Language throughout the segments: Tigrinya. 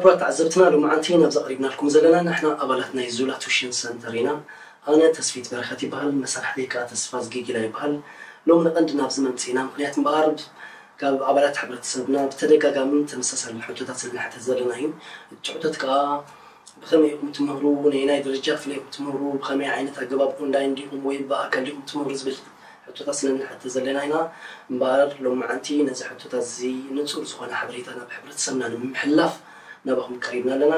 ክቡራት ተዓዘብትና፣ ሎማዓንቲ ናብዚ ኣቕሪብናልኩም ዘለና ንሕና ኣባላት ናይ ዙላ ቱሽን ሰንተር ኢና። ኣነ ተስፊት በረኸት ይበሃል፣ መሳርሕተይ ከኣ ተስፋ ዝጊጊላ ይበሃል። ሎም ንቐንዲ ናብዚ መምፅእና ምክንያት እምበኣር ካብ ኣባላት ሕብረተሰብና ብተደጋጋሚ ተመሳሳሊ ሕቶታት ስለ ንሕተት ዘለና እዩ። እቲ ሕቶት ከኣ ብኸመይ ኢኹም ትምህሩ፣ ነየናይ ደረጃ ክፍለ ኢኹም ትምህሩ፣ ብኸመይ ዓይነት ኣገባብ ኦንላይን ዲኹም ወይ ብኣካል ዲኹም ትምህሩ ዝብል ሕቶታት ስለ ንሕተት ዘለና ኢና። እምበኣር ሎማዓንቲ ነዚ ሕቶታት እዚ ንጹር ዝኾነ ሓበሬታ ናብ ሕብረተሰብና ንምምሕልላፍ ናባኹም ቀሪብና ኣለና።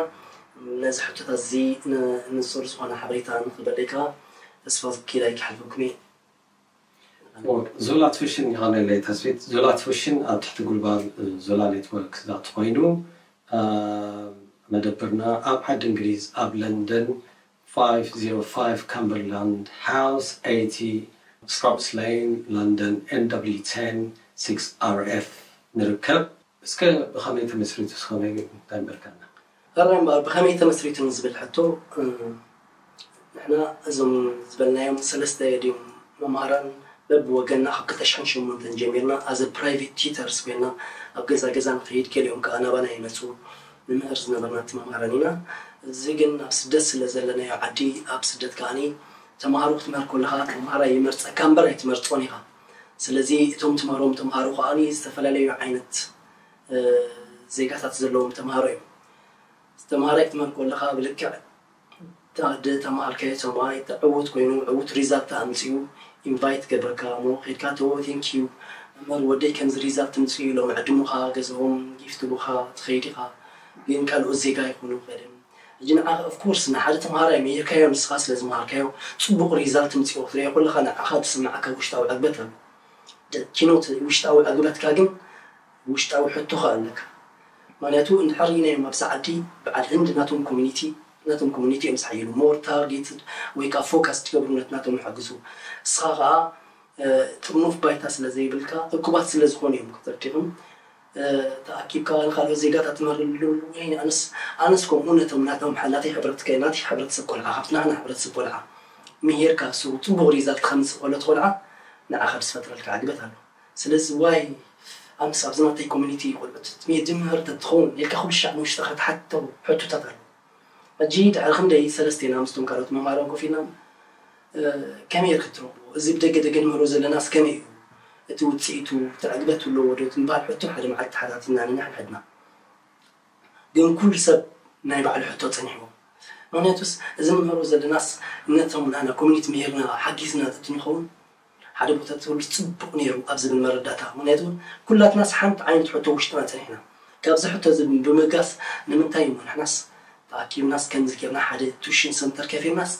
ነዚ ሕቶታት እዚ ንጹር ዝኾነ ሓበሬታ ንኽበለይ ከኣ ተስፋ ዝኪላይ ክሓልፈኩም እየ። ዞላ ትፍሽን ይኸነለይ ተስፊት። ዞላ ትፍሽን ኣብ ትሕቲ ጉልባብ ዞላ ኔትወርክ ዛት ኮይኑ መደብርና ኣብ ዓዲ እንግሊዝ ኣብ ለንደን five zero five Cumberland House eighty Scrops Lane London N W ten six R F ንርከብ። እስከ ብኸመይ ተመስሪቱ እስከመይ እንታይ በልካና? እረ እምበኣር ብኸመይ ተመስሪቱ ንዝብል ሕቶ ንሕና እዞም ዝበልናዮም ሰለስተ ድዮም መምሃራን በብወገንና ካብ ክልተ ሽሕን ሸሞንተን ጀሚርና as a private tutors ኮይና ኣብ ገዛ ገዛ ንኸይድ ገሊኦም ከዓ ናባና ይመፁ ንምህር ዝነበርና እቲ መምሃራን ኢና። እዚ ግን ኣብ ስደት ስለ ዘለናዮ ዓዲ ኣብ ስደት ከዓኒ ተምሃሮ ክትምህር ከለኻ ተምሃራይ ይመርፀካ እምበር ኣይትመርፆን ኢኻ። ስለዚ እቶም ትምህሮም ተምሃሮ ከዓኒ ዝተፈላለዩ ዓይነት ዜጋታት ዘለዎም ተምሃሮ እዮም። ተምሃራይ ክትምህር ከለኻ ብልክዕ ተማሃርካዮ ሰብኣይ ዕዉት ኮይኑ ዕዉት ሪዛልት ኣምፅኡ ኢንቫይት ገብረካ እሞ ከድካ ተዎ ቴንኪዩ መምህር ወደይ ከምዚ ሪዛልት ምፅኡ ኢሎም ዕድሙኻ ገዝኦም ጊፍት ቡኻ ትኸይድ ኢኻ። ግን ካልኦት ዜጋ ይኹኑ ቀደም ሕጂ ንዓኻ ኦፍኮርስ ንሓደ ተምሃራይ መይርካዮ ንስኻ ስለ ዝመሃርካዮ ፅቡቕ ሪዛልት ምፅኡ ክትሪኦ ከለኻ ንዓኻ ዝስምዓካ ውሽጣዊ ዕግበት ኣሎ። ኪኖት ውሽጣዊ ዕግበትካ ግን ውሽጣዊ ሕቶኻ ኣለካ። ምክንያቱ እንድሕር ርኢናዮም ኣብዚ ዓዲ በዓል ህንድ ናቶም ኮሚኒቲ ናቶም ኮሚኒቲ እዮም ዝሓይሉ more targeted ወይ ከዓ ፎካስ ትገብሩ ነቲ ናቶም ይሕግዙ። እስኻ ከዓ ጥርኑፍ ባይታ ስለ ዘይብልካ እኩባት ስለ ዝኾኑ እዮም ክትርዲኹም ተኣኪብካ ንካልኦት ዜጋታት ትምህርሉ ወይ ኣነስ ኣነስ ከምኡ ነቶም ናቶም ናተይ ሕብረት ናተይ ሕብረተሰብ ቆልዓ ካብቲ ናህና ሕብረተሰብ ቆልዓ ምሄርካ እሱ ፅቡቕ ሪዛልት ከምፅእ ከሎ እቲ ቆልዓ ንዓኻ ዝፈጥረልካ ዕግበት ኣሎ። ስለዚ ዋይ ኣነስ ኣብዚ ናተይ ኮሚኒቲ ቆልዑት ትምህር ተትኸውን ኢልካ ኩሉ ሻዕ ንውሽጥኻ ትሓትተው ሕቶታት ኣሎ። ሕጂ ድሕሪ ክንደይ ሰለስቴና ምስቶም ካልኦት መምሃራን ኮፍ ኢልና ከመይ ኢልካ ትረኽቦ እዚ ብደገ ደገ ንምህሮ ዘለናስ ከመይ እዩ እቲ ውፅኢቱ እቲ ዕግበት ኣለዎ ዶ ትንበሃል ሕቶ ሓደ መዓልቲ ተሓታቲና ንሕድሕድና። ግን ኩሉ ሰብ ናይ ባዕሉ ሕቶ ፀኒሕዎ። ምክንያቱስ እዚ ንምህሮ ዘለናስ ነቶም ናና ኮሚኒቲ ምሂርና ሓጊዝና ተትንኸውን ሓደ ቦታ ተተወልዱ ፅቡቕ ነይሩ ኣብ ዝብል መረዳእታ። ምክንያቱ ኩላትናስ ሓንቲ ዓይነት ሕቶ ውሽጥና ፀኒሕና። ካብዚ ሕቶ እዚ ብምብጋስ ንምንታይ እሞ ንሕናስ ተኣኪብናስ ከምዚ ጌርና ሓደ ቱሽን ሰንተር ከፊርናስ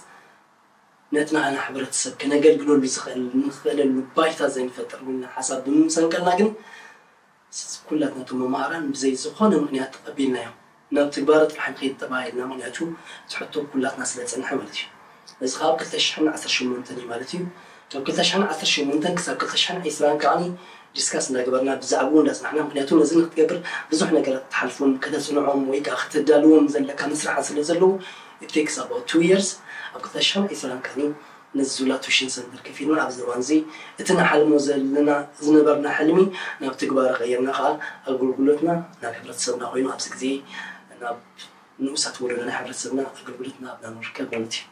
ነቲ ናህና ሕብረተሰብ ከነገልግለሉ ዝኽእል ንኽእለሉ ባይታ ዘይንፈጥር ኢልና ሓሳብ ብምምሰንቀልና ግን ኩላትና እቶም መማህራን ብዘይ ዝኾነ ምኽንያት ተቐቢልናዮም ናብ ትግባረ ጥራሕ ንኸይድ ተባሂልና ምኽንያቱ እቲ ሕቶ ኩላትና ስለ ዝጸንሐ ማለት እዩ። እዚ ካብ ክልተ ሽሕን ዓሰርተ ሸሞንተን እዩ ማለት እዩ። ካብ ክልተ ሽሕን ዓሰርተ ሸሞንተን ክሳብ ክልተ ሽሕን ዕስራን ከዓኒ ዲስካስ እንዳገበርና ብዛዕባኡ እንዳጽናሕና ምኽንያቱ ነዚ ንክትገብር ብዙሕ ነገራት ክትሓልፎም ከተጽንዖም ወይ ከዓ ክተዳልዎም ዘለካ መስርሓት ስለ ዘለዉ it takes about two years ኣብ ክልተ ሽሕን ዕስራን ከዓኒ ነዚ ዙላ ቱሽን ሰንተር ከፊልና ኣብዚ እዋን እዚ እቲ ንሓልሞ ዘለና ዝነበርና ሕልሚ ናብ ትግባረ ቀይርና ከዓ ኣገልግሎትና ናብ ሕብረተሰብና ኮይኑ ኣብዚ ግዜ ናብ ንኡሳት ወለዶና ሕብረተሰብና ኣገልግሎት ናብና ንርከብ ማለት እዩ።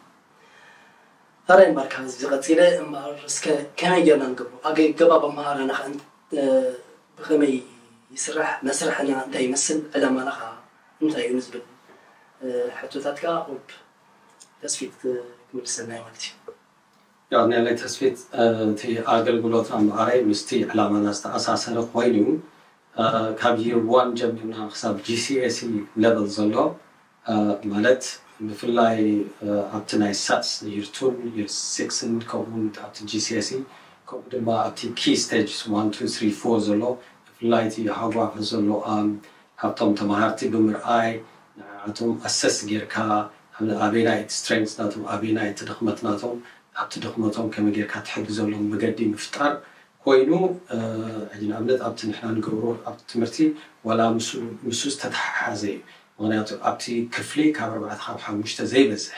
ታዲያ እምበኣር ካብ እዚ ቀፂለ እምበኣር እስከ ከመይ ጌርና ንገብሮ ኣገባብ ኣመሃራና ከዓ ብኸመይ ይስራሕ መስርሕና እንታይ ይመስል ዕላማና ከዓ እንታይ እዩ ንዝብል ሕቶታት ከዓ ብ ተስፊት ክምልሰልና እዩ ማለት እዩ። ያው ናይ ተስፊት እቲ ኣገልግሎት ኣምዓራይ ምስቲ ዕላማና ዝተኣሳሰረ ኮይኑ ካብ year one ጀሚርና ክሳብ G C S E level ዘሎ ማለት ብፍላይ ኣብቲ ናይ sats year two year six ን ከምኡ ኣብቲ G C S E ከምኡ ድማ ኣብቲ key stages one two three four ዘሎ ብፍላይ እቲ ሃጓፍ ዘሎ ኣብቶም ተምሃርቲ ብምርኣይ ንዓቶም ኣሰስ ጌርካ ኣበይናይ እቲ strength ናቶም ኣበይናይ እቲ ድኽመት ናቶም ኣብቲ ድኽመቶም ከመይ ጌርካ ትሕግዘሎም መገዲ ምፍጣር ኮይኑ ሕጂ ንኣብነት ኣብቲ ንሕና ንገብሮ ኣብቲ ትምህርቲ ዋላ ምስ ዝተተሓሓዘ እዩ። ምክንያቱ ኣብቲ ክፍሊ ካብ ኣርባዕተ ካብ ሓሙሽተ ዘይበዝሕ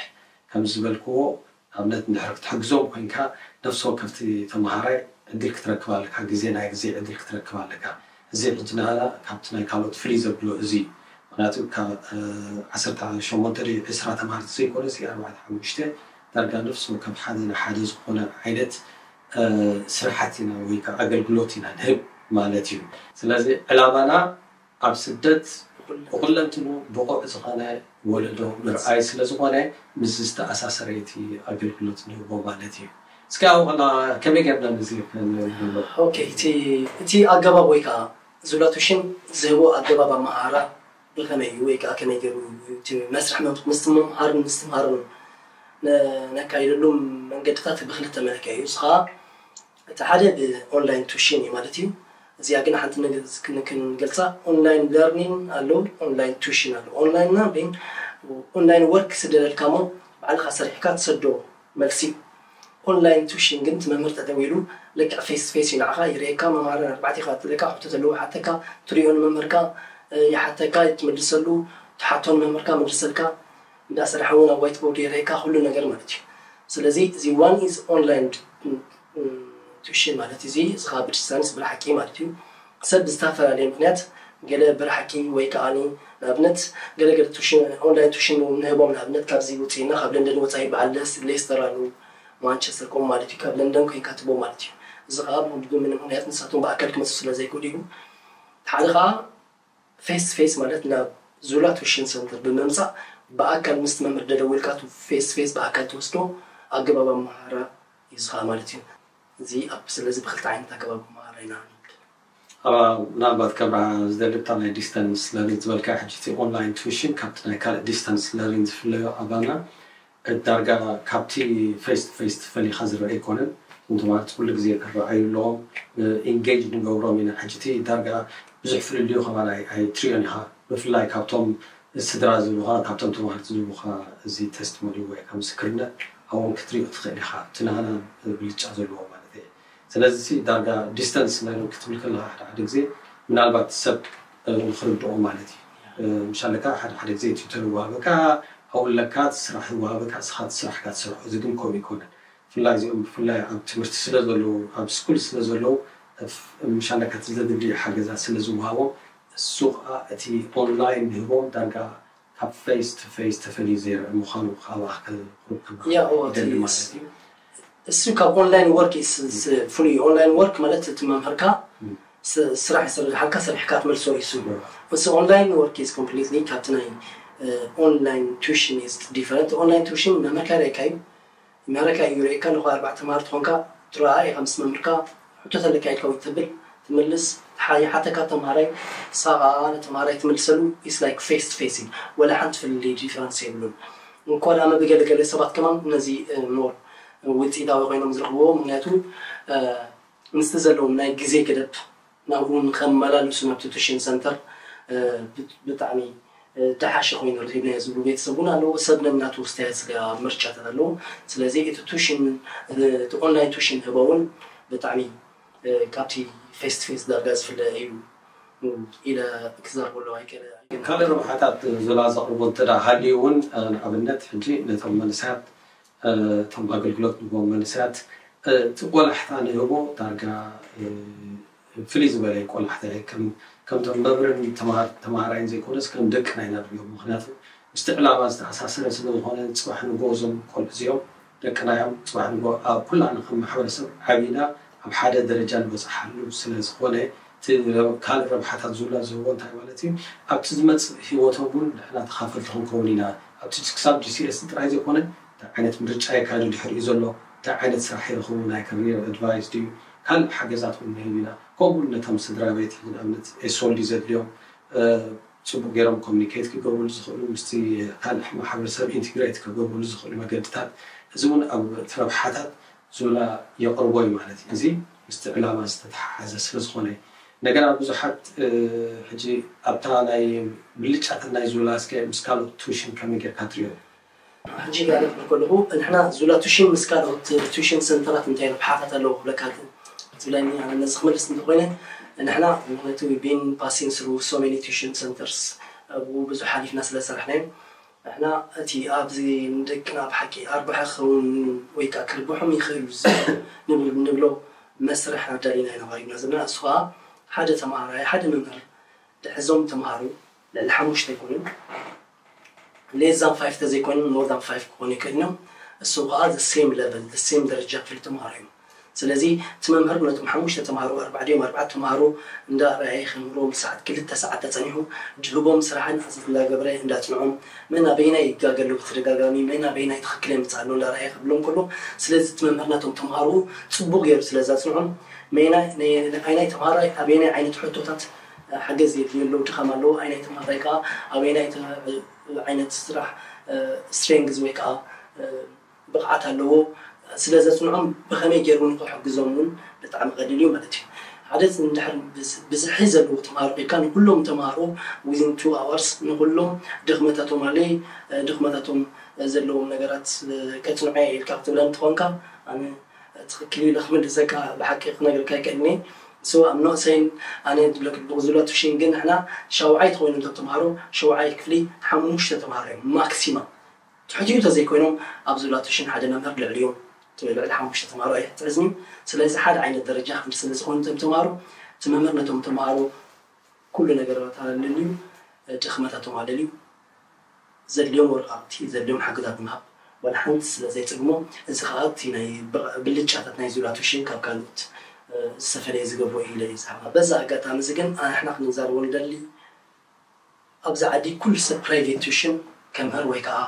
ከም ዝበልክዎ ኣብነት እንድሕር ክትሕግዞም ኮይንካ ነፍሲ ወከፍቲ ተምሃራይ ዕድል ክትረክብ ኣለካ፣ ግዜ ናይ ግዜ ዕድል ክትረክብ ኣለካ። እዚ ሕጂ ንኣና ካብቲ ናይ ካልኦት ፍልይ ዘብሎ እዚ እዩ። ምክንያቱ ካብ ዓሰርተ ሸሞንተ ድዩ ዕስራ ተማሃርቲ ዘይኮነስ ኣርባዕተ ሓሙሽተ ዳርጋ ነፍሲ ወከፍ ሓደ ንሓደ ዝኾነ ዓይነት ስራሓት ኢና ወይ ከዓ ኣገልግሎት ኢና ንህብ ማለት እዩ። ስለዚ ዕላማና ኣብ ስደት ብኩለንትኑ ብቑዕ ዝኾነ ወለዶ ምርኣይ ስለ ዝኾነ ምስ ዝተኣሳሰረ እቲ ኣገልግሎት ንህቦ ማለት እዩ። እስኪ ኣብኡ ከላ ከመይ ጌርና ነዚ ክንብሎ? ኦኬ፣ እቲ ኣገባብ ወይ ከዓ ዝብላ ቱሽን ዝህቦ ኣገባብ ኣመሃራ ብኸመይ እዩ ወይ ከዓ ከመይ ገይሩ እቲ መስርሕ ምስቲ ምምሃርን ምስትምሃርን ነካይደሉ መንገድታት ብክልተ መለክዒ እዩ። እዚ ከዓ እቲ ሓደ ብኦንላይን ቱሽን እዩ ማለት እዩ። እዚኣ ግን ሓንቲ ክንገልፃ ኦንላይን ለርኒን ኣሎ፣ ኦንላይን ቱሽን ኣሎ። ኦንላይን ና ኦንላይን ወርክ ስደለልካ ሞ ባዕልካ ሰሪሕካ ትሰዶ መልሲ። ኦንላይን ቱሽን ግን እቲ መምህር ጠጠው ኢሉ ልክዕ ፌስ ፌስ እዩ ንዓኻ ይርእየካ። መምሃሪ ኣርባዕተ ይኸታተለካ፣ ሕቶ ተለዎ ሓተካ፣ ትሪኦ ንመምህርካ ይሓተካ፣ ትምልሰሉ፣ ትሓቶ ንመምህርካ ምልሰልካ፣ እንዳሰራሐ እውን ኣብ ዋይት ቦርድ የርእየካ ኩሉ ነገር ማለት እዩ። ስለዚ እዚ ዋን ኢዝ ኦንላይን ቱሽን ማለት እዚ ዝኻ ብዲስታንስ ብርሓቂ ማለት እዩ። ሰብ ብዝተፈላለየ ምክንያት ገለ ብርሓቂ ወይ ከዓኒ ንኣብነት ገለገለ ኦንላይን ቱሽን ንህቦም ንኣብነት ካብዚ ውፅኢና ካብ ለንደን ወፃኢ በዓል ሌስተር ኣሉ ማንቸስተር ከምኡ ማለት እዩ። ካብ ለንደን ኮይንካ ትቦ ማለት እዩ። እዚ ከዓ ብምንም ምክንያት ንሳቶም ብኣካል ክመፁ ስለ ዘይክእሉ እዩ። ሓደ ከዓ ፌስ ፌስ ማለት ናብ ዙላ ቱሽን ሰንተር ብምምፃእ ብኣካል ምስቲ መምህር ደደዊልካ ቱ ፌስ ፌስ ብኣካል ትወስዶ ኣገባብ ኣመሃራ እዩ ዝኸዓ ማለት እዩ። እዚ ኣብ ስለዚ ብክልተ ዓይነት ኣገባብ ኣመሃራ ኢና ንብል። ምናልባት ከብራ ዝደሊ ብታ ናይ ዲስተንስ ለርኒንግ ዝበልካ ሕጂ እቲ ኦንላይን ቱሽን ካብቲ ናይ ካልእ ዲስተንስ ለርኒንግ ዝፍለዮ ኣባና ዳርጋ ካብቲ ፌስ ቱ ፌስ ፈሊኻ ዝረአ ኣይኮነን። እቶም ተማሃርቲ ኩሉ ግዜ ክረኣዩ ኣለዎም። ኢንጌጅ ንገብሮም ኢና። ሕጂ እቲ ዳርጋ ብዙሕ ፍልልዩ ከማን ኣይትሪኦን ኢኻ። ብፍላይ ካብቶም ስድራ ዝህቡኻ ካብቶም ተማሃርቲ ዝህቡኻ እዚ ተስቲሞኒ ወይ ከም ምስክርነት ኣብኦም ክትሪኦ ትኽእል ኢኻ። እቲ ናህና ብልጫ ዘለዎ ማለት እየ። ስለዚ ዳርጋ ዲስተንስ ለርኒንግ ክትብል ከለኻ ሓደ ሓደ ግዜ ምናልባት ሰብ ንክርድኦ ማለት እዩ። ምሻለካ ሓደ ሓደ ግዜ ቲዩተር ይወሃበካ ኣብኡ ኣለካ ስራሕ ይወሃበካ ስኻ ስራሕካ ትሰርሖ። እዚ ግን ከምኡ ይኮነን። ብፍላይ እዚኦም ብፍላይ ኣብ ትምህርቲ ስለ ዘለዉ ኣብ ስኩል ስለ ዘለዉ ምሻለካ እቲ ዘድሊ ሓገዛት ስለ ዝወሃቦም እሱ ከዓ እቲ ኦንላይን ንህቦም ዳርጋ ካብ ፌስ ቱ ፌስ ተፈልዩ ዘይርአ ምዃኑ ካብ ኣኽል ክሩብ ክመሃር ያ፣ ኦ፣ ይደሊ እቲ ማለት እዩ። እሱ ካብ ኦንላይን ወርክ ፍሉይ ኦንላይን ወርክ ማለት እቲ መምህርካ ስ- ስራሕ ይሰርሓልካ ሰሪሕካ ትመልሶ እዩ እሱ። እሱ ኦንላይን ወርክ ኢዝ ኮምፕሊትሊ ካብቲ ናይ ኦንላይን ቱሽን ኢዝ ዲፈረንት። ኦንላይን ቱሽን መምህርካ ይረካ እዩ መምህርካ እዩ ይረካ ኣለኹ ኣርባዕተ ተምሃር ትኾንካ ትረኣ ኢኻ ምስ መምህርካ ሕቶ ተለካ ኢልካ ወይ ትብል ትምልስ ሓ- ይሓተካ ተምሃራይ ሳቓ ንተምሃራይ ትምልሰሉ ኢስ ላይክ ፌስ ቱ ፌስ እዩ። ወላ ሓንቲ ፍልልይ ዲፈረንስ የብሉን። እንኳ ደኣ ብገለገለ ሰባት ከማን ነዚ ሞር ውፅኢታዊ ኮይኖም ዝረኽብዎ ምክንያቱ ምስቲ ዘለዎም ናይ ግዜ ገደብ ናብኡ ንኸመላልሱ ናብቲ ቱሽን ሰንተር ብጣዕሚ ደሓሸ ኮይኑ ረኺብናዮ ዝብሉ ቤተሰብ እውን ኣለዎ። ሰብ ነናቱ ውስተያት ስጋ ምርጫታት ኣለዎ። ስለዚ እቲ ቱሽን እቲ ኦንላይን ቱሽን ህቦ እውን ብጣዕሚ ካብቲ ፌስ ቱ ፌስ ዳርጋ ዝፍለ እዩ ኢለ ክዛረበሉ ኣይክእል። ካልእ ረብሓታት ዞላ ዘቕርቦ እንተ ደኣ ሃልዩ እውን ንኣብነት ሕጂ ነቶም መንእሰያት እቶም ኣገልግሎት ንህቦም መንእሰያት እቲ ቆላሕታ ንህቦ ዳርጋ ፍልይ ዝበለ ቆላሕታ እዩ። ከም ከምቶም መምህርን ተምሃር- ተምሃራይን ዘይኮነስ ከም ደቅና ኢና ንሪኦም። ምክንያቱ ምስቲ ዕላማ ዝተኣሳሰረ ስለ ዝኾነ ፅባሕ ንግሆ እዞም ቆልዑ እዚኦም ደቅና እዮም። ፅባሕ ንግሆ ኣብ ኩላና ከም ማሕበረሰብ ዓቢና ኣብ ሓደ ደረጃ ንበፅሓሉ ስለ ዝኾነ እቲ ረብ- ካልእ ረብሓታት ዙላ ዝህቦ እንታይ ማለት እዩ? ኣብቲ ዝመፅእ ህይወቶም እውን ንሕና ተኻፈልቲ ክንከውን ኢና። ኣብቲ ክሳብ ጂ ሲ ኤስ ጥራይ ዘይኮነ እንታይ ዓይነት ምርጫ የካይዱ ድሕሪኡ ዘሎ እንታይ ዓይነት ስራሕ ይረኽቡ ናይ ከሪር ኣድቫይስ ድዩ ካልእ ሓገዛት እውን ንህብ ኢና። ከምኡ እውን ነቶም ስድራ ቤት ንኣብነት ኤስኦልዲ ዘድልዮም እ፣ ፅቡቅ ገይሮም ኮሚኒኬት ክገብርሉ ዝኽእሉ ምስቲ ካልእ ማሕበረሰብ ኢንቲግሬት ክገብርሉ ዝኽእሉ መገድታት እዚ እውን ኣብ እቲ ረብሓታት ዙላ የቕርቦ እዩ ማለት እዩ። እዚ ምስቲ ዕላማ ዝተተሓሓዘ ስለ ዝኾነ እዩ። እንደገና ብዙሓት እ፣ ሕጂ ኣብታ ናይ ብልጫታት ናይ ዙላ እስከ ምስ ካልኦት ቱሽን ከመይ ጌርካ ትሪኦ? ሕጂ ጋር ክብል ከለኹ ንሕና ዙላ ቱሽን ምስ ካልኦት ቱሽን ሰንተራት እንታይ ረብሓታት ኣለዎ ክብለካ ትብለኒ ኣነ ነዚ ክመልስ እንተኮይነ ንሕና ምክንያቱ ቢን ፓሲን ስሩ so many tuition centers ኣብኡ ብዙሕ ሓሊፍና ስለ ዝሰራሕና እዩ። ንሕና እቲ ኣብዚ ንደቅና ብሓቂ ኣርባዓ ክኸውን ወይ ከዓ ክርብሖም ይኽእል ንብል ንብሎ መስርሕ ኣዳሊና ኢና ቀሪብና ዘለና። እሱ ከዓ ሓደ ተምሃራይ ሓደ መምህር ድሕዞም ተምሃሩ ልዕሊ ሓሙሽተ ኣይኮኑን፣ less than five ተዘይኮይኑ more than five ክኾኑ ይክእል እዮም። እሱ ከዓ the same level, the same ደረጃ ክፍሊ ተምሃሮ እዮም። ስለዚ እቲ መምህር ነቶም ሓሙሽተ ተምሃሮ ኣርባዕ ድዮም ኣርባዕተ ተምሃሮ እንዳረኣየ ከምህሮም ሰዓት ክልተ ሰዓት ተፀኒሑ ድህቦም ስራሕን ኣዘዝ እንዳገበረ እንዳፅንዖም፣ መን ኣበይናይ ይጋገሉ ብተደጋጋሚ፣ መን ኣበይናይ ትኽክል የምፅእ ኣሎ እንዳረኣየ ከብሎም ከሎ፣ ስለዚ እቲ መምህር ነቶም ተምሃሮ ፅቡቅ ገይሩ ስለዘፅንዖም፣ መይናይ ተምሃራይ ኣበይናይ ዓይነት ሕቶታት ሓገዝ የድልዮ ኣለዉ፣ ድኻም ኣለዎ፣ ኣይናይ ተምሃራይ ከዓ ኣበይናይ ዓይነት ስራሕ strength ወይ ከዓ ብቕዓት ኣለዎ ስለ ዘፅንዖም፣ ብኸመይ ገይሩ ንክሕግዞም እውን ብጣዕሚ ቀሊል እዩ ማለት እዩ። ሓደ እንድሕር ብዝሒ ዘለዎ ተምሃሮ ኮይንካ፣ ንኩሎም ተምሃሮ within two hours ንኩሎም ድኽመታቶም ኣለይ ድኽመታቶም ዘለዎም ነገራት ከፅንዖ ኢልካ ክትብለ እንትኾንካ፣ ኣነ ትኽክል ኢለ ክምልሰካ ብሓቂ ክነግርካ ይክእልኒ። So I'm not saying ኣነ ዝብለክ ብዝብሎ ቱሽን፣ ግን ንሕና ሻውዓይ ተኮይኖም እቶም ተምሃሮ ሸውዓይ ክፍሊ ሓሙሽተ ተምሃሮ እዮም ማክሲማ። ትሕቲኡ ተዘይኮይኖም ኣብ ዝብላ ቱሽን ሓደ መምህር ልዕሊኡ ልዕሊ ሓሙሽተ ተምሃሮ እየ ትሕዝኒ። ስለዚ ሓደ ዓይነት ደረጃ ክፍሊ ስለ ዝኾኑ እቶም ተምሃሮ፣ እቲ መምህር ነቶም ተምሃሮ ኩሉ ነገራት ኣለልዩ፣ ድኽመታቶም ኣለልዩ፣ ዘድልዮም ወረቓቕቲ፣ ዘድልዮም ሓገዛት ምሃብ ዋላ ሓንቲ ስለ ዘይጽግሞ፣ እዚ ኸኣ እቲ ናይ ብቕ- ብልጫታት ናይ ዙላ ቱሽን ካብ ካልኦት ዝተፈለየ ዝገብሮ ኢለ እየ ዝሓባ። በዛ ኣጋጣሚ እዚ ግን ንሕና ክንዛረቦ ንደሊ፣ ኣብዚ ዓዲ ኩሉ ሰብ ፕራይቬት ቱሽን ከምህር ወይ ከዓ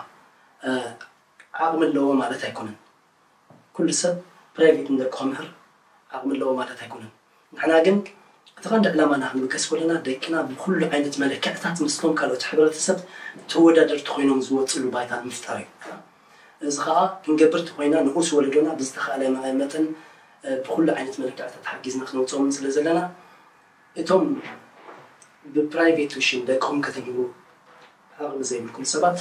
ዓቕሚ ኣለዎ ማለት ኣይኮነን። ኩሉ ሰብ ፕራይቬት ንደቁ ከምህር ዓቕሚ ኣለዎ ማለት ኣይኮነን። ንሕና ግን እቲ ቀንዲ ዕላማና ክንብገስ ከለና ደቅና ብኩሉ ዓይነት መለክዕታት ምስቶም ካልኦት ሕብረተሰብ ተወዳደርቲ ኮይኖም ዝወፅሉ ባይታ ንምፍጣር እዩ። እዚ ከዓ ክንገብር ተኮይና ንኡስ ወለዶና ብዝተኻእለ መጠን ብኩሉ ዓይነት መለክዕታት ሓጊዝና ክነውፅኦም ስለ ዘለና እቶም ብፕራይቬት ቱሽን ደቅኹም ከተምህሩ ዓቕሚ ዘይብልኩም ሰባት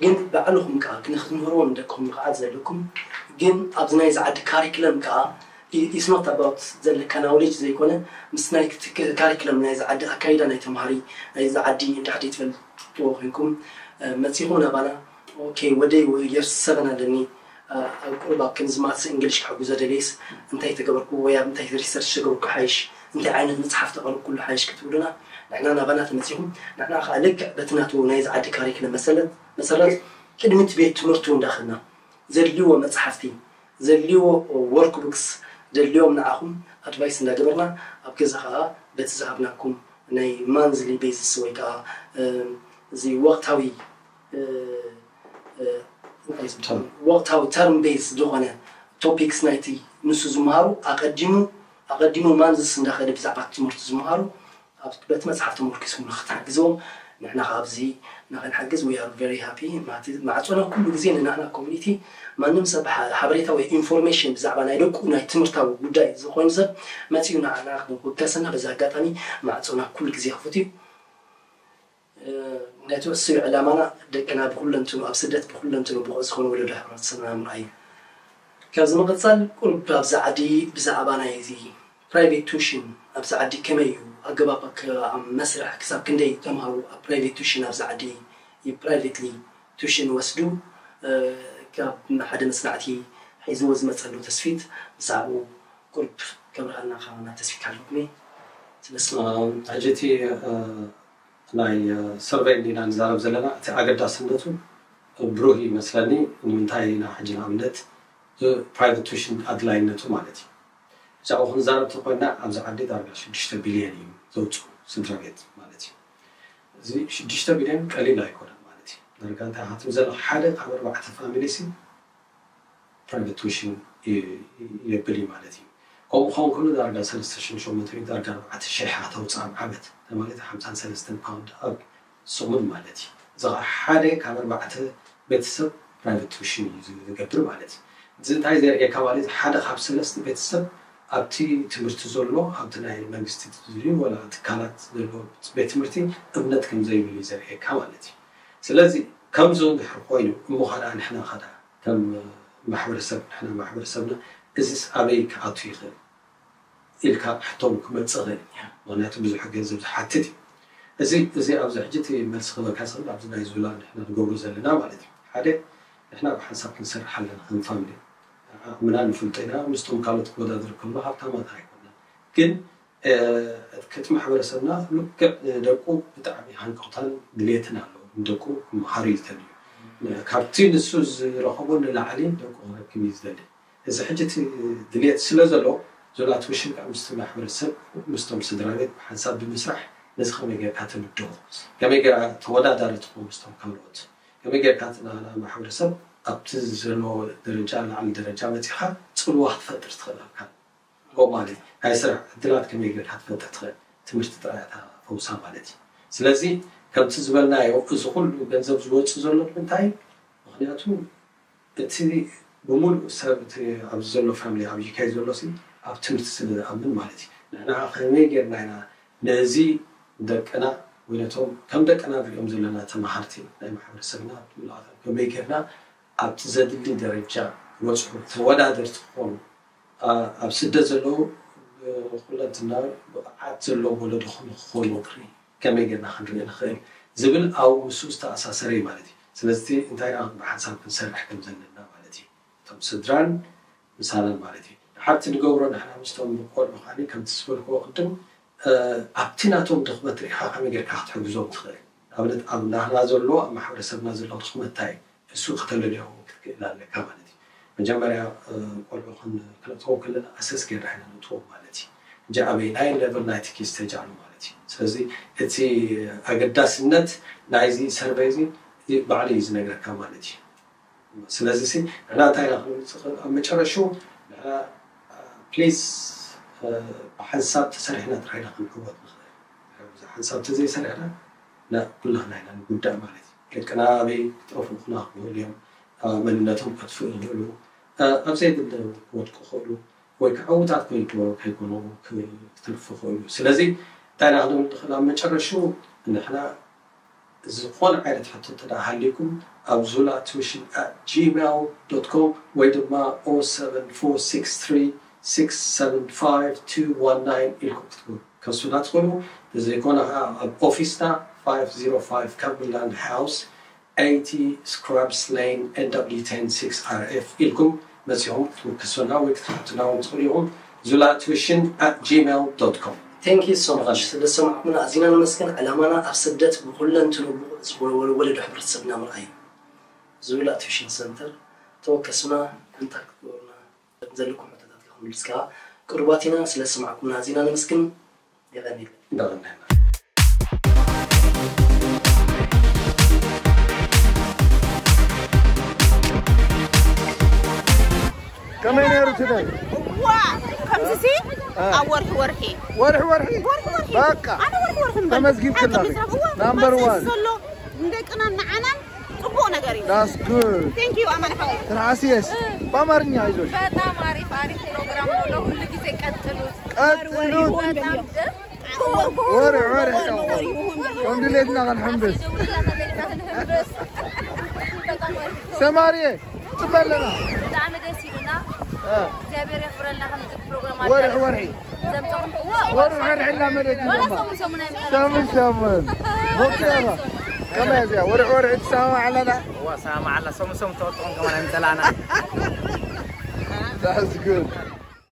ግን ባዕልኹም ከዓ ንክትምህርዎም ደቅኹም ብቕዓት ዘለኩም ግን ኣብዚ ናይዚ ዓዲ ካሪክለም ከዓ it's not about ዘለካ ናውሌጅ ዘይኮነ ምስ ናይ ካሪክለም ናይዚ ዓዲ ኣካይዳ ናይ ተምሃሪ ናይዚ ዓዲ እንድሕር ትፈልጥዎ ኮይንኩም መፂኹም ናባና okay ወደይ የርሰበን ኣለኒ ኣብ ቁሩብ ኣብ ከምዚ ማትስ እንግሊሽ ክሕግዞ ደልየስ እንታይ ተገበርኩ ወይ ኣብ እንታይ ሪሰርች ተገበርኩ ሓይሽ እንታይ ዓይነት መፅሓፍ ተቐርብ ኩሉ ሓይሽ ክትብሉና ንሕና ናባና ተመፂኹም ንሕና ከዓ ልክዕ በቲ ናቱ ናይዚ ዓዲ ካሪክለም መሰረት መሰረት ቅድሚ እቲ ቤት ትምህርቱ እንዳኸድና ዘድልይዎ መፅሓፍቲ ዘድልይዎ ወርክ ቡክስ ዘድልዮም ንዓኹም ኣድቫይስ እንዳገበርና ኣብ ገዛ ከዓ በቲ ዝሃብናኩም ናይ ማንዝሊ ቤዝስ ወይ ከዓ እዚ ወቅታዊ ወቅታዊ ተርም ቤዝ ዝኾነ ቶፒክስ ናይቲ ንሱ ዝመሃሩ ኣቀዲሙ ኣቀዲሙ ማንዝስ እንዳኸደ ብዛዕባ ትምህርቲ ዝመሃሩ በቲ መፅሓፍ ተመርኪሶም ንክትሓግዝዎም ንሕና ኣብዚ ንክንሓግዝ we are very happy ማዕፆና ኩሉ ግዜ ንናህና ኮሚኒቲ ማንም ሰብ ሓበሬታ ወይ ኢንፎርሜሽን ብዛዕባ ናይ ደቁ ናይ ትምህርታዊ ጉዳይ ዝኾኑ ሰብ መፂኡ ንዓና ክብገሰና በዚ ኣጋጣሚ ማዕፆና ኩሉ ግዜ ክፉት እዩ ነቲ ወስብ ዕላማና ደቅና ብኩለንትኑ ኣብ ስደት ብኩለንትኑ ብቑዕ ዝኾነ ወለዶ ሕብረተሰብና ምርኣይ እዩ። ካብዚ መቐፀል ቁሩብ ኣብዚ ዓዲ ብዛዕባ ናይ እዚ ፕራይቬት ቱሽን ኣብዚ ዓዲ ከመይ እዩ ኣገባብ መስርሕ ክሳብ ክንደይ ተምሃሩ ኣብ ፕራይቬት ቱሽን ኣብዚ ዓዲ ፕራይቬትሊ ቱሽን ወስዱ ካብ ሓደ መፅናዕቲ ሒዝዎ ዝመፀሉ ተስፊት ብዛዕባኡ ቁሩብ ከብርሃልና ካባና ተስፊት ኣለኩም ስለስ ሕጂ እቲ ናይ ሰርቨይ እንዲና ንዛረብ ዘለና እቲ ኣገዳስነቱ ብሩህ ይመስለኒ ንምንታይ ኢና ሕጂ ንኣብነት ፕራይቨት ቱሽን ኣድላይነቱ ማለት እዩ ብዛዕባ ክንዛረብ ተኮይና ኣብዚ ዓዲ ዳርጋ ሽዱሽተ ቢልዮን እዩ ዘውፅኡ ስድራ ቤት ማለት እዩ እዚ ሽዱሽተ ቢልዮን ቀሊል ኣይኮነን ማለት እዩ ዳርጋ እንታይ ሃትም ዘሎ ሓደ ካብ ኣርባዕተ ፋሚሊ ሲ ፕራይቨት ቱሽን የብል እዩ ማለት እዩ ከምኡ ኸውን ከሎ ዳርጋ ሰለስተ ሽሕን ሸሞንተ ሚእትን ዳርጋ ኣርባዕተ ሽሕ ኣተውፅእ ኣብ ዓመት ማለት ሓምሳን ሰለስተን ፓውንድ ኣብ ሰሙን ማለት እዩ እዚ ከዓ ሓደ ካብ ኣርባዕተ ቤተሰብ ፕራይቨት ቱሽን እዩ ዝገብር ማለት እዩ እዚ እንታይ ዘርእየካ ማለት ሓደ ካብ ሰለስተ ቤተሰብ ኣብቲ ትምህርቲ ዘሎ ኣብቲ ናይ መንግስቲ ዝድልዩ ወላ ትካላት ዘሎ ቤት ትምህርቲ እምነት ከም ዘይብሉ እዩ ዘርእየካ ማለት እዩ ስለዚ ከምዚ እንድሕር ኮይኑ እሞ ከዓ ንሕና ከዓ ከም ማሕበረሰብ ንሕና ማሕበረሰብና እዚስ ኣበይ ክኣቱ ይኽእል ኢልካ ሕቶም ክመፅእ ይኽእል ምክንያቱ ብዙሕ ገንዘብ ዝሓትት እዩ እዚ እዚ ኣብዚ ሕጂ እቲ መልሲ ክበካ ዝኽእል ኣብዚ ናይ ዙላ ንሕና ንገብሮ ዘለና ማለት እዩ ሓደ ንሕና ብሓንሳብ ክንሰርሕ ኣለና ከም ፋሚሊ ዓቕምና ንፈልጦ ኢና ምስቶም ካልኦት ክወዳደር ከሎ ሃብታማት ኣይኮናን ግን እቲ ማሕበረሰብና ልክዕ ንደቁ ብጣዕሚ ሃንቀውታን ድሌትን ኣለዎ። ንደቁ ክመሃሩ ይደልዩ። ካብቲ ንሱ ዝረኸቦ ንላዕሊ ደቁ ክረክብ እዩ ዝደሊ። እዚ ሕጂ እቲ ድሌት ስለ ዘሎ ዞላ ቱዊሽን ከዓ ምስቲ ማሕበረሰብ ምስቶም ስድራ ቤት ብሓንሳብ ብምስራሕ ነዚ ከመይ ጌርካ ተምድቦ፣ ከመይ ጌራ ተወዳዳሪ ትኸውን ምስቶም ካልኦት፣ ከመይ ጌርካ እቲ ናና ማሕበረሰብ ኣብቲ ዘለዎ ደረጃ ላዕሊ ደረጃ መፂኻ ፅልዋ ክትፈጥር ትኽእል ኣካል ከምኡ ማለት እዩ። ናይ ስራሕ ዕድላት ከመይ ጌርካ ትፈጥር ትኽእል፣ ትምህርቲ ጥራይ እታ ፈውሳ ማለት እዩ። ስለዚ ከምቲ ዝበልናዮ እዚ ኩሉ ገንዘብ ዝወፅእ ዘሎ ንምንታይ እዩ? ምክንያቱ እቲ ብምሉእ ሰብ እቲ ኣብዚ ዘሎ ፋሚሊ ኣብ ዩኬ ዘሎ ሲ ኣብ ትምህርቲ ስለ ዝኣምን ማለት እዩ። ንሕና ከመይ ጌርና ኢና ነዚ ደቅና ወይ ነቶም ከም ደቅና ንሪኦም ዘለና ተምሃርቲ ናይ ማሕበረሰብና ብሉዓት ከመይ ጌርና ኣብቲ ዘድሊ ደረጃ ክበፅሑ ተወዳደርቲ ክኾኑ ኣብ ስደት ዘለዉ ኩለንትና ብቕዓት ዘለዎም ወለዶ ክኾኑ ከመይ ጌርና ክንርኢ ንኽእል ዝብል ኣብኡ ምስኡ ዝተኣሳሰረ እዩ ማለት እዩ። ስለዚ እንታይ ኢና ብሓንሳብ ክንሰርሕ ከም ዘለና ማለት እዩ። እቶም ስድራን ምሳናን ማለት እዩ። ሓንቲ ንገብሮ ንሕና ምስቶም ቆልዑ ከዓ ከምቲ ዝበልክዎ ቅድም ኣብቲ ናቶም ድኽመት ርኢኻ ከመይ ጌርካ ክትሕግዞም ትኽእል። ኣብነት ኣብ ናህና ዘሎ ኣብ ማሕበረሰብና ዘሎ ድኽመት እንታይ እዩ? እሱ ከተለልዮ ክትክእል ኣለካ ማለት እዩ። መጀመርያ ቆልዑ ክነጥቦም ከለና ኣሰስ ጌርና ኢና ነጥቦም ማለት እዩ። እንጂ ኣበይ ናይ ሌቨል ናይቲ ኪ ስቴጅ ኣሎ ማለት እዩ። ስለዚ እቲ ኣገዳስነት ናይዚ ሰርቨይ እዚ ባዕሉ እዩ ዝነግረካ ማለት እዩ። ስለዚ ሲ ንሕና እንታይ ኢና ክንብል ንኽእል ኣብ መጨረሹ ንሕና ፕሊስ ብሓንሳብ ተሰሪሕና ጥራይ ኢና ክንዕወት ንኽእል። ብሓንሳብ ተዘይሰሪሕና ኩላህና ኢና ንጉዳእ ማለት እዩ። ደቅና ኣበይ ክጠፍኡ ክና ክኽእሉ እዮም። መንነቶም ከጥፍኡ ይኽእሉ። ኣብ ዘይድለ ክወድቁ ይኽእሉ። ወይ ከዓ ዕዉታት ከይኮኑ ክትርፉ ይኽእሉ። ስለዚ እንታይ ኢና ክንብል ንኽእል ኣብ መጨረሹ ንሕና ዝኾነ ዓይነት ሕቶ እንተ ሃልዩኩም ኣብ ዙላ ቱዊሽን ኣት ጂሜል ዶት ኮም ወይ ድማ ኦ ሰቨን ፎር ሲክስ ትሪ ሲክስ ሰቨን ፋይቭ ቱ ዋን ናይን ኢልኩም ክትከሱና ትኽእሉ። ተዘይኮነ ከዓ ኣብ ኦፊስና ፋይቭ ዜሮ ፋይቭ ካምበርላንድ ሃውስ ኤይቲ ስክራብስ ሌን ኤን ደብሊው ቴን ሲክስ ኣር ኤፍ ኢልኩም መፂኹም ክትውክሱና ወይ ክትሓቱና እውን ትኽእሉ ኢኹም። ዙላ ቱዊሽን ኣት ጂሜል ዶት ኮም። Thank you so much ስለዝሰማዕኩምና ኣዚና ነመስግን። ዕላማና ኣብ ስደት ብኩለንትኑ ብቑዕ ዝኾነ ወለዶ ሕብረተሰብና ምርኣይ እዩ። ዙላ ቱዊሽን ሰንተር ተወከሱና፣ ኮንታክት ግበሩና። ዘለኩም ሕቶታት ክንምልስ ከዓ ቅሩባት ኢና። ስለዝሰማዕኩምና ኣዚና ነመስግን። የቐንየልና። ከመይ ነይሩ እቲ ደይ? ዋ ከምዚ ሲ ኣብ ወርሒ ወርሒ ወርሒ ወርሒ ወርሒ ወርሒ በቃ ኣነ ወርሒ ወርሒ ተመስጊንኪ ኣለኺ። ናምበር ዋን። ንደቅናን ንዓናን ጽቡቕ ነገር እዩ። That's good። Thank you ኣማን ሓወይ። ትርዓሲ የስ በአማርኛ አይዞሽ። በጣም አሪፍ አሪፍ ፕሮግራም ነው። ለሁሉ ጊዜ ቀጥሉ። ቀጥሉት። በጣም ደስ ወርሕ ወርሕ ከም ድሌትና ክንሕምብስ። ሰማርየ ጽበለና። ብጣዕሚ ደስ ይሉና። እ፣ እግዚኣብሔር የኽብረልና ከምዚ ፕሮግራም ወርሕ ወርሒ ዘምፀኹም ወርሕ ወርሒ እናመደት ወላ ድማ ሰሙን ሰሙን ኣይመጣም። ሰሙን ሰሙን ሞክያባ ከመይ እዚኣ ወርሕ ወርሒ ትሰማማዕ ኣለና። እዋ ሰማማዕ ኣላ ሰሙን ሰሙን ተወጥሮም ከማን ኣይምፀላና። That's good.